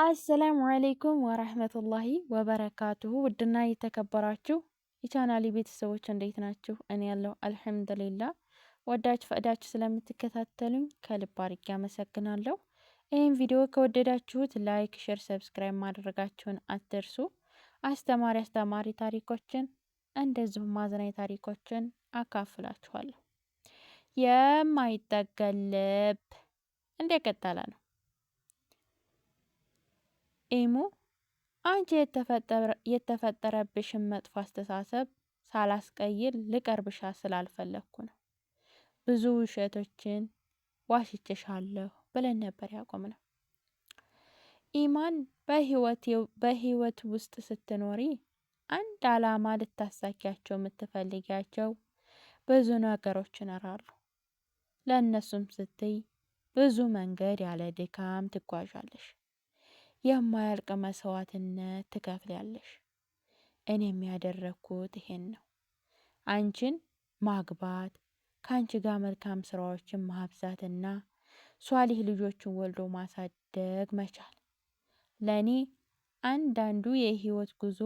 السلام عليكم ورحمة الله وبركاته። ውድና የተከበራችሁ የቻናሌ ቤተሰቦች እንዴት ናችሁ? እኔ ያለው الحمد لله። ወዳችሁ ፈቅዳችሁ ስለምትከታተሉኝ ከልብ አድርጌ አመሰግናለሁ። ይህን ቪዲዮ ከወደዳችሁት like፣ share፣ subscribe ማድረጋችሁን አትርሱ። አስተማሪ አስተማሪ ታሪኮችን እንደዚሁም አዝናኝ ታሪኮችን አካፍላችኋለሁ። የማይጠገን ልብ እንደቀጠለ ነው። ኢሙ አንቺ የተፈጠረብሽን መጥፎ አስተሳሰብ ሳላስቀይር ልቀርብሻ ስላልፈለግኩ ነው። ብዙ ውሸቶችን ዋሽቼሻለሁ ብለን ነበር ያቆምነው። ኢማን በህይወት ውስጥ ስትኖሪ አንድ አላማ ልታሳኪያቸው የምትፈልጊያቸው ብዙ ነገሮች ይኖራሉ። ለእነሱም ስትይ ብዙ መንገድ ያለ ድካም ትጓዣለሽ። የማያልቅ መስዋዕትነት ትከፍያለሽ። እኔም ያደረግኩት ይሄን ነው። አንቺን ማግባት ከአንቺ ጋር መልካም ስራዎችን ማብዛትና ሷሊህ ልጆችን ወልዶ ማሳደግ መቻል ለእኔ አንዳንዱ የህይወት ጉዞ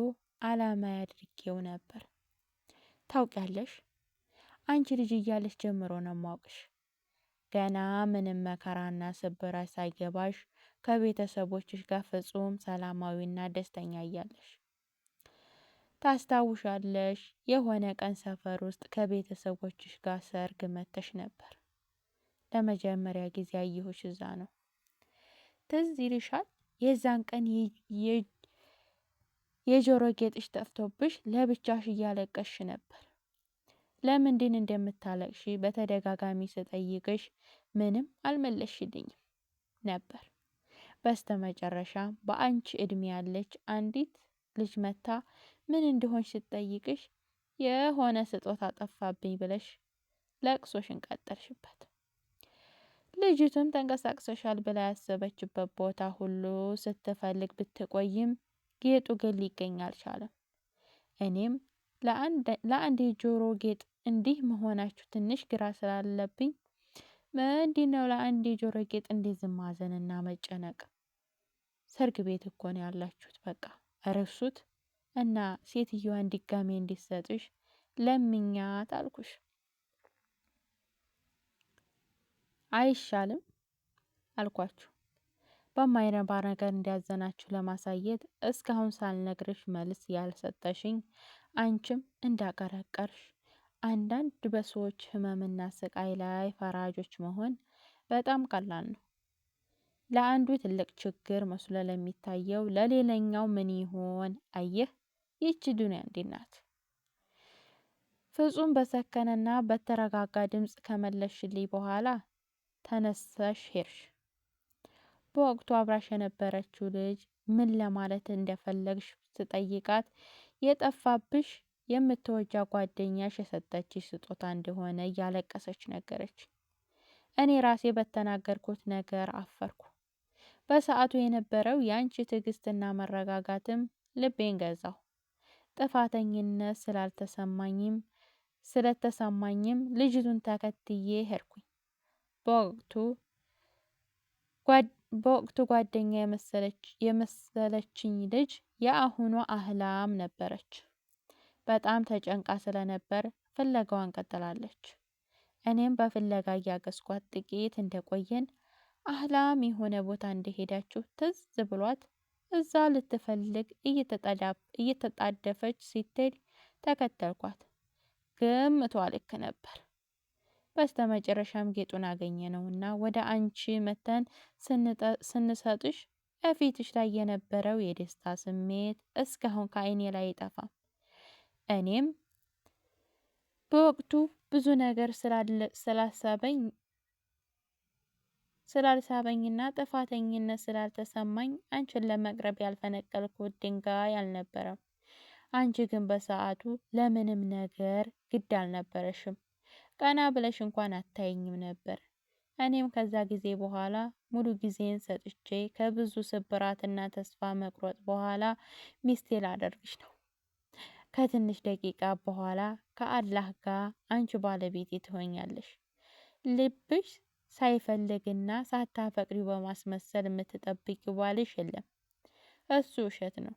አላማ ያድርጌው ነበር። ታውቂያለሽ፣ አንቺ ልጅ እያለሽ ጀምሮ ነው ማውቅሽ። ገና ምንም መከራና ስብራት ሳይገባሽ ከቤተሰቦችሽ ጋር ፍጹም ሰላማዊና ደስተኛ እያለሽ ታስታውሻለሽ። የሆነ ቀን ሰፈር ውስጥ ከቤተሰቦችሽ ጋር ሰርግ መተሽ ነበር። ለመጀመሪያ ጊዜ ያየሁሽ እዛ ነው። ትዝ ይልሻል? የዛን ቀን የጆሮ ጌጥሽ ጠፍቶብሽ ለብቻሽ እያለቀሽ ነበር። ለምንድን እንደምታለቅሺ በተደጋጋሚ ስጠይቅሽ ምንም አልመለስሽልኝም ነበር። በስተመጨረሻ በአንቺ እድሜ ያለች አንዲት ልጅ መታ ምን እንደሆንሽ ስትጠይቅሽ የሆነ ስጦታ ጠፋብኝ ብለሽ ለቅሶሽን ቀጠልሽበት። ልጅቱም ተንቀሳቅሰሻል ብላ ያሰበችበት ቦታ ሁሉ ስትፈልግ ብትቆይም ጌጡ ግን ሊገኝ አልቻለም። እኔም ለአንድ የጆሮ ጌጥ እንዲህ መሆናችሁ ትንሽ ግራ ስላለብኝ ምንድን ነው ለአንድ የጆሮ ጌጥ እንዲህ ማዘንና መጨነቅ? ሰርግ ቤት እኮ ነው ያላችሁት። በቃ እረሱት እና ሴትዮዋን ድጋሜ እንዲሰጥሽ ለምኛት አልኩሽ። አይሻልም አልኳችሁ። በማይረባ ነገር እንዲያዘናችሁ ለማሳየት እስካሁን ሳልነግርሽ መልስ ያልሰጠሽኝ አንቺም እንዳቀረቀርሽ አንዳንድ በሰዎች ህመምና ስቃይ ላይ ፈራጆች መሆን በጣም ቀላል ነው። ለአንዱ ትልቅ ችግር መስሎ ለሚታየው ለሌላኛው ምን ይሆን? አየህ፣ ይህች ዱንያ እንዲህ ናት። ፍጹም በሰከነና በተረጋጋ ድምፅ ከመለስሽልኝ በኋላ ተነሳሽ ሄድሽ። በወቅቱ አብራሽ የነበረችው ልጅ ምን ለማለት እንደፈለግሽ ስጠይቃት የጠፋብሽ የምትወጃ ጓደኛሽ የሰጠችሽ ስጦታ እንደሆነ እያለቀሰች ነገረች። እኔ ራሴ በተናገርኩት ነገር አፈርኩ። በሰዓቱ የነበረው የአንቺ ትዕግስትና መረጋጋትም ልቤን ገዛው። ጥፋተኝነት ስለተሰማኝም ልጅቱን ተከትዬ ሄድኩኝ። በወቅቱ ጓደኛ የመሰለችኝ ልጅ የአሁኗ አህላም ነበረች። በጣም ተጨንቃ ስለነበር ፍለጋዋን ቀጥላለች። እኔም በፍለጋ እያገዝኳት ጥቂት እንደቆየን አህላም የሆነ ቦታ እንደሄዳችሁ ትዝ ብሏት እዛ ልትፈልግ እየተጣደፈች ስትሄድ ተከተልኳት። ግምቷ ልክ ነበር። በስተመጨረሻም ጌጡን አገኘ ነውና ወደ አንቺ መተን ስንሰጥሽ እፊትሽ ላይ የነበረው የደስታ ስሜት እስካሁን ከዓይኔ ላይ አይጠፋም። እኔም በወቅቱ ብዙ ነገር ስላልሳበኝና ጥፋተኝነት ስላልተሰማኝ አንቺን ለመቅረብ ያልፈነቀልኩት ድንጋይ አልነበረም። አንቺ ግን በሰዓቱ ለምንም ነገር ግድ አልነበረሽም። ቀና ብለሽ እንኳን አታይኝም ነበር። እኔም ከዛ ጊዜ በኋላ ሙሉ ጊዜን ሰጥቼ ከብዙ ስብራትና ተስፋ መቁረጥ በኋላ ሚስቴ ላደርግሽ ነው። ከትንሽ ደቂቃ በኋላ ከአላህ ጋር አንቺ ባለቤቴ ትሆኛለሽ። ልብሽ ሳይፈልግና ሳታፈቅሪው በማስመሰል የምትጠብቂው ባልሽ የለም። እሱ ውሸት ነው።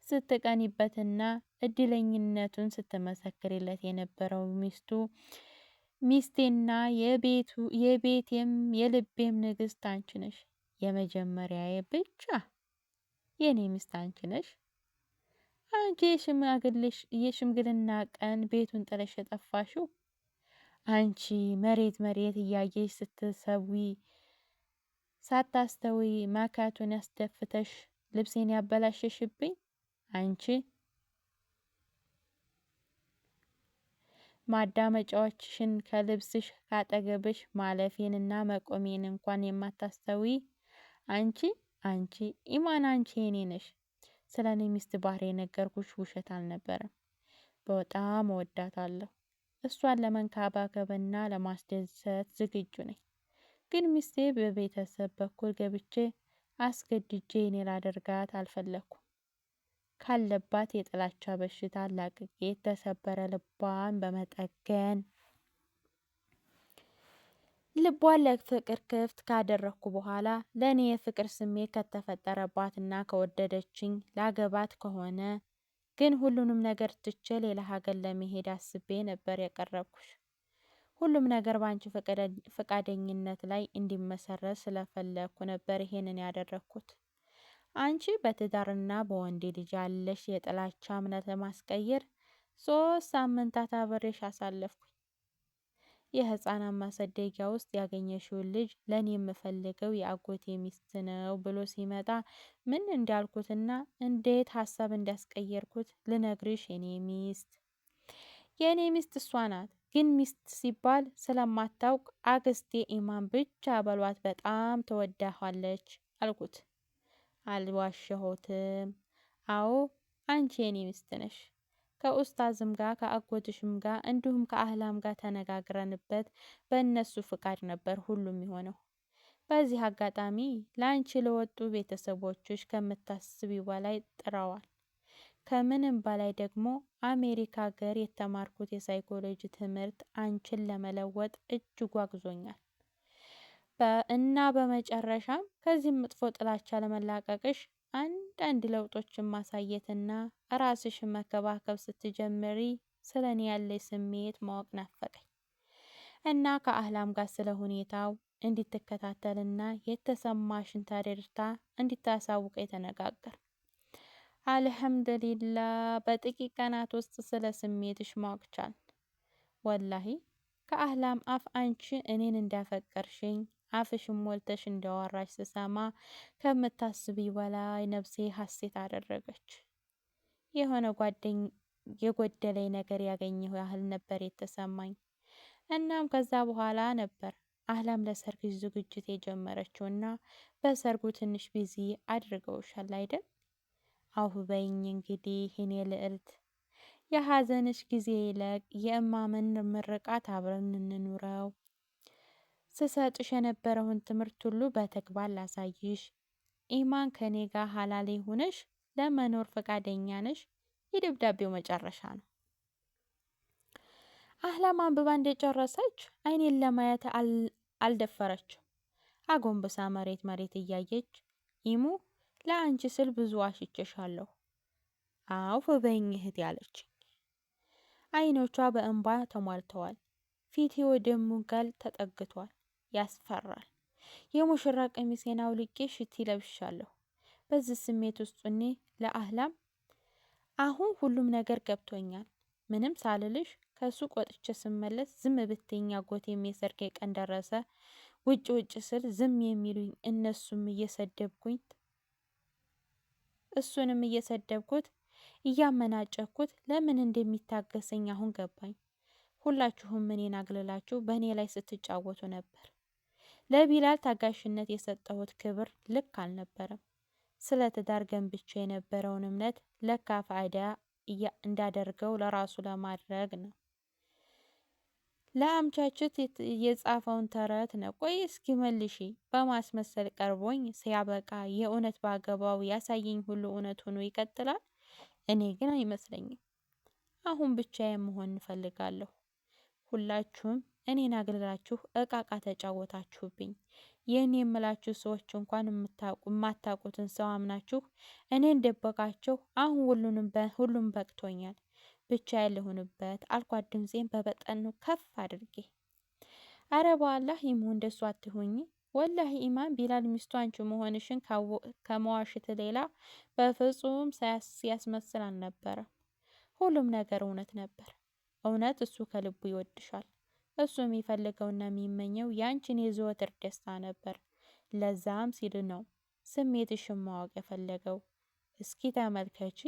ስትቀኒበትና እድለኝነቱን ስትመሰክሪለት የነበረው ሚስቱ ሚስቴና የቤቱ የቤቴም የልቤም ንግስት አንቺ ነሽ። የመጀመሪያዬ ብቻ የኔ ሚስት አንቺ ነሽ። አንቺ የሽምግልና ቀን ቤቱን ጥለሽ የጠፋሽው፣ አንቺ መሬት መሬት እያየሽ ስትሰዊ ሳታስተዊ ማካቱን ያስደፍተሽ ልብሴን ያበላሸሽብኝ አንቺ፣ ማዳመጫዎችሽን ከልብስሽ ካጠገብሽ ማለፌንና መቆሜን እንኳን የማታስተዊ አንቺ፣ አንቺ ኢማን፣ አንቺ የኔ ነሽ። ስለ እኔ ሚስት ባህሪ የነገርኩሽ ውሸት አልነበረም። በጣም እወዳታለሁ። እሷን ለመንከባከብና ለማስደሰት ዝግጁ ነኝ። ግን ሚስቴ በቤተሰብ በኩል ገብቼ አስገድጄ እኔ ላደርጋት አልፈለኩም። ካለባት የጥላቻ በሽታ አላቅቄ የተሰበረ ልቧን በመጠገን ልቧን ለፍቅር ክፍት ካደረግኩ በኋላ ለእኔ የፍቅር ስሜት ከተፈጠረባትና ከወደደችኝ ላገባት ከሆነ ግን ሁሉንም ነገር ትቼ ሌላ ሀገር ለመሄድ አስቤ ነበር የቀረብኩሽ። ሁሉም ነገር በአንቺ ፈቃደኝነት ላይ እንዲመሰረት ስለፈለግኩ ነበር ይሄንን ያደረግኩት። አንቺ በትዳርና በወንድ ልጅ ያለሽ የጥላቻ እምነት ለማስቀየር 3 ሳምንታት አብሬሽ አሳለፍኩኝ። የህፃናት ማሳደጊያ ውስጥ ያገኘሽውን ልጅ ለእኔ የምፈልገው የአጎቴ ሚስት ነው ብሎ ሲመጣ ምን እንዳልኩትና እንዴት ሀሳብ እንዳስቀየርኩት ልነግርሽ፣ የኔ ሚስት እሷ ናት። ግን ሚስት ሲባል ስለማታውቅ አክስቴ ኢማን ብቻ በሏት፣ በጣም ተወዳኋለች አልኩት። አልዋሸሁትም። አዎ፣ አንቺ የኔ ሚስት ነሽ። ከኡስታዝም ጋር ከአጎትሽም ጋር እንዲሁም ከአህላም ጋር ተነጋግረንበት በእነሱ ፍቃድ ነበር ሁሉም የሆነው። በዚህ አጋጣሚ ለአንቺ ለወጡ ቤተሰቦችሽ ከምታስቢው በላይ ጥረዋል። ከምንም በላይ ደግሞ አሜሪካ ሀገር የተማርኩት የሳይኮሎጂ ትምህርት አንቺን ለመለወጥ እጅጉ አግዞኛል። እና በመጨረሻም ከዚህም መጥፎ ጥላቻ ለመላቀቅሽ አንዳንድ ለውጦችን ማሳየትና ራስሽን መከባከብ ስትጀምሪ ስለ እኔ ያለሽ ስሜት ማወቅ ናፈቀኝ፣ እና ከአህላም ጋር ስለ ሁኔታው እንድትከታተልና የተሰማሽን ተረድታ እንድታሳውቀ የተነጋገር። አልሐምዱሊላህ፣ በጥቂት ቀናት ውስጥ ስለ ስሜትሽ ማወቅ ቻልን። ወላሂ ከአህላም አፍ አንቺ እኔን እንዳፈቀርሽኝ አፍሽን ሞልተሽ እንዳወራሽ ስሰማ ከምታስቢ በላይ ነፍሴ ሀሴት አደረገች። የሆነ ጓደኝ የጎደለኝ ነገር ያገኘሁ ያህል ነበር የተሰማኝ። እናም ከዛ በኋላ ነበር አህላም ለሰርግሽ ዝግጅት የጀመረችው፣ እና በሰርጉ ትንሽ busy አድርገውሻል አይደል? አሁ በይኝ እንግዲህ የኔ ልዕልት፣ የሀዘንሽ ጊዜ ይለቅ፣ የእማመን ምርቃት አብረን እንኑረው። ስሰጥሽ የነበረውን ትምህርት ሁሉ በተግባር ላሳይሽ። ኢማን፣ ከኔ ጋር ሀላሌ ሆነሽ ለመኖር ፈቃደኛ ነሽ? የደብዳቤው መጨረሻ ነው። አህላም አንብባ እንደጨረሰች አይኔን ለማየት አልደፈረችም። አጎንብሳ መሬት መሬት እያየች ኢሙ፣ ለአንቺ ስል ብዙ ዋሽቼሻለሁ፣ አውፍ በይኝ እህቴ አለችኝ። አይኖቿ በእንባ ተሟልተዋል። ፊቴ ወደ ሙጋል ተጠግቷል። ያስፈራል። የሙሽራ ቀሚሴን አውልቄ ሽቲ ለብሻለሁ። በዚህ ስሜት ውስጥ እኔ ለአህላም አሁን ሁሉም ነገር ገብቶኛል። ምንም ሳልልሽ ከሱቅ ወጥቼ ስመለስ ዝም ብትይኝ አጎቴም የሰርጌ ቀን ደረሰ ውጭ ውጭ ስል ዝም የሚሉኝ እሱንም እየሰደብኩት እያመናጨኩት ለምን እንደሚታገሰኝ አሁን ገባኝ። ሁላችሁም እኔን አግልላችሁ በእኔ ላይ ስትጫወቱ ነበር። ለቢላል ታጋሽነት የሰጠሁት ክብር ልክ አልነበረም። ስለ ትዳር ገንብቼ የነበረውን እምነት ለካ ፋይዳ እንዳደርገው ለራሱ ለማድረግ ነው። ለአምቻችት የጻፈውን ተረት ነው። ቆይ እስኪ መልሺ በማስመሰል ቀርቦኝ ሲያበቃ የእውነት ባገባው ያሳየኝ ሁሉ እውነት ሆኖ ይቀጥላል። እኔ ግን አይመስለኝም። አሁን ብቻዬን መሆን እንፈልጋለሁ። ሁላችሁም እኔን አግልላችሁ እቃቃ ተጫወታችሁብኝ። የኔ የምላችሁ ሰዎች እንኳን የማታውቁትን ሰው አምናችሁ እኔን ደበቃችሁ። አሁን ሁሉም በቅቶኛል፣ ብቻ ያለሁንበት አልኳት፣ ድምፄን በበጠኑ ከፍ አድርጌ። አረ በአላህ ይሙ እንደሱ አትሁኝ። ወላሂ ኢማን ቢላል ሚስቱ አንቺ መሆንሽን ከመዋሽት ሌላ በፍጹም ሲያስመስል አልነበረ። ሁሉም ነገር እውነት ነበር። እውነት እሱ ከልቡ ይወድሻል። እሱ የሚፈልገውና የሚመኘው ያንቺን የዘወትር ደስታ ነበር። ለዛም ሲል ነው ስሜትሽን ማወቅ የፈለገው። እስኪ ተመልከቺ፣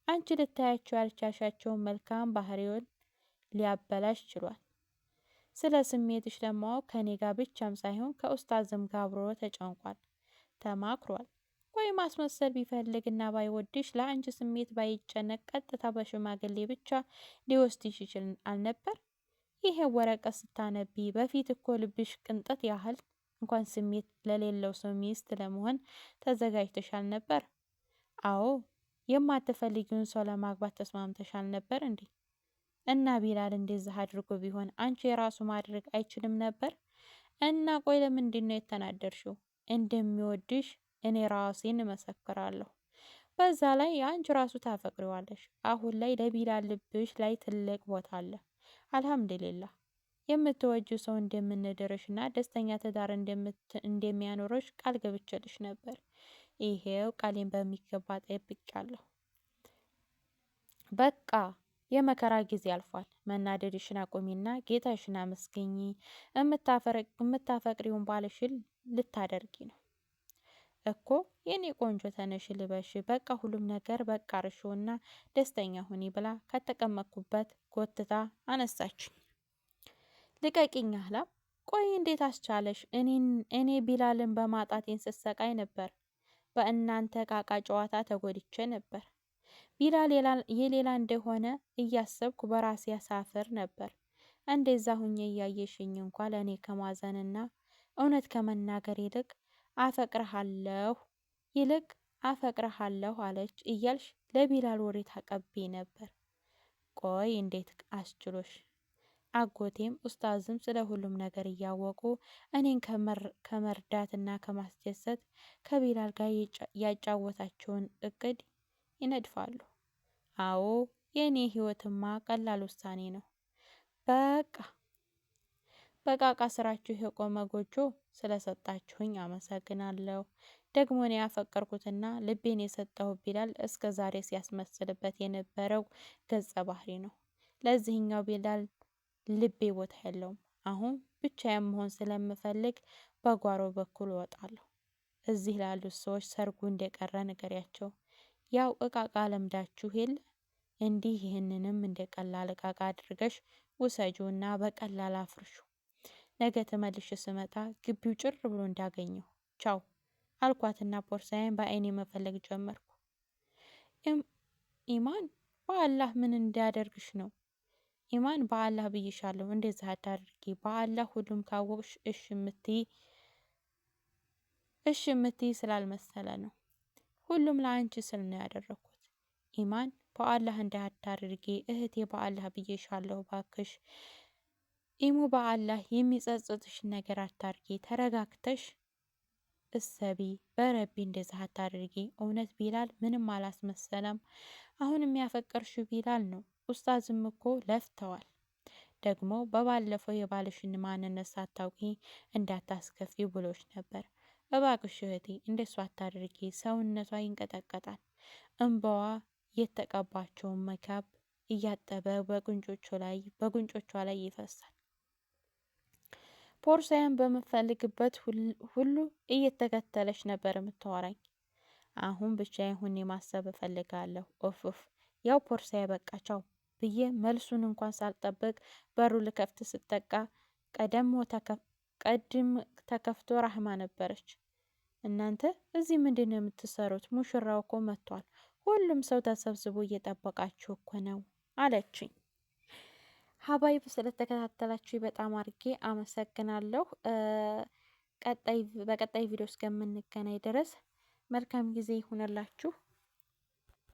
አንቺ ልታያቸው ያልቻሻቸውን መልካም ባህሪውን ሊያበላሽ ችሏል። ስለ ስሜትሽ ለማወቅ ከኔ ጋር ብቻም ሳይሆን ከኡስታዝም ጋር አብሮ ተጨንቋል፣ ተማክሯል። ወይ ማስመሰል ቢፈልግና ባይወድሽ ለአንቺ ስሜት ባይጨነቅ ቀጥታ በሽማግሌ ብቻ ሊወስድሽ ይችል አልነበር? ይሄ ወረቀት ስታነቢ በፊት እኮ ልብሽ ቅንጠት ያህል እንኳን ስሜት ለሌለው ሰው ሚስት ለመሆን ተዘጋጅተሻል ነበር? አዎ፣ የማትፈልጊውን ሰው ለማግባት ተስማምተሻል ነበር እንዴ? እና ቢላል እንደዚህ አድርጎ ቢሆን አንቺ የራሱ ማድረግ አይችልም ነበር? እና ቆይ ለምንድን ነው የተናደርሽው? እንደሚወድሽ እኔ ራሴን እመሰክራለሁ። በዛ ላይ አንቺ ራሱ ታፈቅሪዋለሽ። አሁን ላይ ለቢላል ልብሽ ላይ ትልቅ ቦታ አለ። አልሐምዱሊላህ የምትወጂው ሰው እንደምንድርሽና ደስተኛ ትዳር እንደሚያኖርሽ ቃል ገብቼልሽ ነበር። ይሄው ቃሌን በሚገባ ጠብቄያለሁ። በቃ የመከራ ጊዜ አልፏል። መናደድሽን አቁሚና ጌታሽን አመስግኚ። የምታፈቅሪውን ባልሽን ልታደርጊ ነው እኮ የኔ ቆንጆ፣ ተነሽ ልበሽ፣ በቃ ሁሉም ነገር በቃ እርሺውና ደስተኛ ሁኒ ብላ ከተቀመጥኩበት ጎትታ አነሳችኝ። ልቀቂኝ አህላም። ቆይ እንዴት አስቻለሽ? እኔ ቢላልን በማጣቴን ስሰቃይ ነበር። በእናንተ ቃቃ ጨዋታ ተጎድቼ ነበር። ቢላል የሌላ እንደሆነ እያሰብኩ በራሴ ያሳፍር ነበር። እንደዛ ሁኜ እያየሽኝ እንኳ ለእኔ ከማዘንና እውነት ከመናገር ይልቅ አፈቅርሃለሁ ይልቅ አፈቅርሃለሁ አለች እያልሽ ለቢላል ወሬ ታቀቢ ነበር። ቆይ እንዴት አስችሎሽ? አጎቴም ኡስታዝም ስለ ሁሉም ነገር እያወቁ እኔን ከመርዳትና ከማስደሰት ከቢላል ጋር ያጫወታቸውን እቅድ ይነድፋሉ። አዎ የእኔ ህይወትማ ቀላል ውሳኔ ነው። በቃ በቃቃ ስራችሁ የቆመ ጎጆ ስለሰጣችሁኝ አመሰግናለሁ። ደግሞ እኔ ያፈቀርኩትና ልቤን የሰጠሁ ቢላል እስከ ዛሬ ሲያስመስልበት የነበረው ገጸ ባህሪ ነው። ለዚህኛው ቢላል ልቤ ቦታ የለውም። አሁን ብቻዬን መሆን ስለምፈልግ በጓሮ በኩል እወጣለሁ። እዚህ ላሉት ሰዎች ሰርጉ እንደቀረ ንገሪያቸው። ያው እቃቃ ለምዳችሁ የለ እንዲህ ይህንንም እንደ ቀላል እቃቃ አድርገሽ ውሰጂውና በቀላል አፍርሹ። ነገ ተመልሼ ስመጣ ግቢው ጭር ብሎ እንዳገኘው ቻው አልኳትና ቦርሳዬን በአይኔ መፈለግ ጀመርኩ። ኢማን በአላህ ምን እንዲያደርግሽ ነው? ኢማን በአላህ ብይሻለሁ፣ እንደዚህ አታድርጊ። በአላህ ሁሉም ካወቅሽ እሽ እምትይ ስላልመሰለ ነው። ሁሉም ለአንቺ ስል ነው ያደረኩት። ኢማን በአላህ እንዳታደርጊ እህቴ፣ በአላህ ብዬሻለሁ፣ ባክሽ ኢሙ፣ በአላህ የሚጸጽትሽ ነገር አታርጊ። ተረጋግተሽ እሰቢ። በረቢ እንደዚህ አታድርጊ። እውነት ቢላል ምንም አላስመሰለም። አሁን የሚያፈቅርሽው ቢላል ነው። ኡስታዝም እኮ ለፍተዋል። ደግሞ በባለፈው የባልሽን ማንነት ሳታውቂ እንዳታስከፊ ብሎች ነበር። እባክሽ እህቴ እንደሱ አታድርጊ። ሰውነቷ ይንቀጠቀጣል። እንባዋ የተቀባቸውን መካብ እያጠበ በጉንጮቿ ላይ ይፈሳል። ቦርሳዬን በምፈልግበት ሁሉ እየተከተለች ነበር የምታወራኝ። አሁን ብቻዬን ሁኔ ማሰብ እፈልጋለሁ። ኦፍፍ ያው ቦርሳዬ በቃቸው ብዬ መልሱን እንኳን ሳልጠብቅ በሩ ልከፍት ስጠቃ ቀድም ተከፍቶ ራህማ ነበረች። እናንተ እዚህ ምንድን ነው የምትሰሩት? ሙሽራው እኮ መጥቷል። ሁሉም ሰው ተሰብስቦ እየጠበቃችሁ እኮ ነው አለችኝ። ሀባይብ ስለተከታተላችሁ በጣም አድርጌ አመሰግናለሁ። በቀጣይ ቪዲዮ እስከምንገናኝ ድረስ መልካም ጊዜ ይሁንላችሁ።